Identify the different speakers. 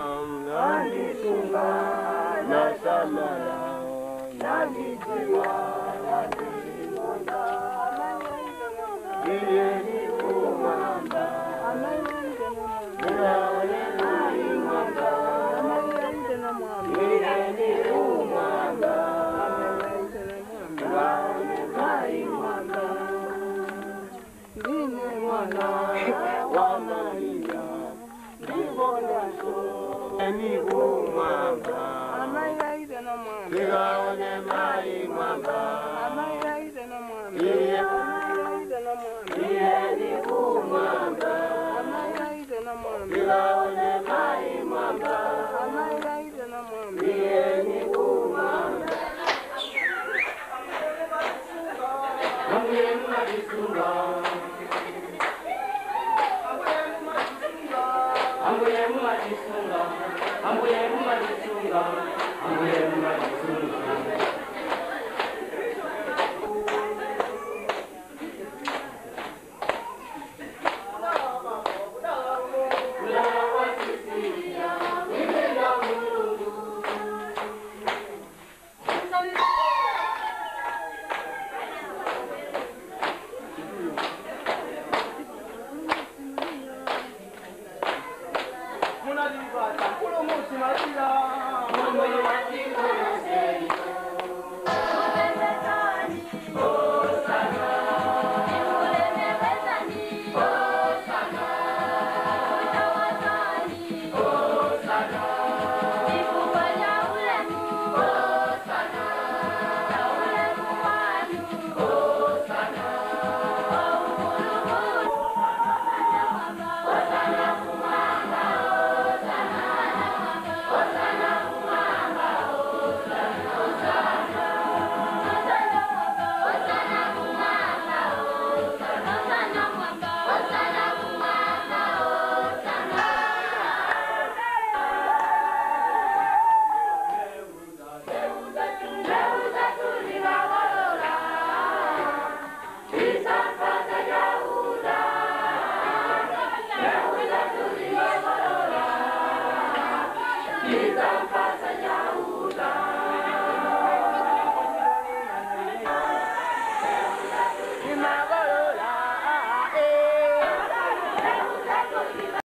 Speaker 1: Nandisunga nasamala nandijiwa nandikonda iye ni kumwamba tikaone mai mwamba iye ni kumwamba tikaone mai mwamba ndine mwana wa Maria ndikondaso ni kumwamba tikaone mai mwamba iye ni kumwamba tikaone mai mwamba iye ni kumwamba. Ambuye mumatisunga, Ambuye mumatisunga, Ambuye mumatisunga, Ambuye mumatisunga.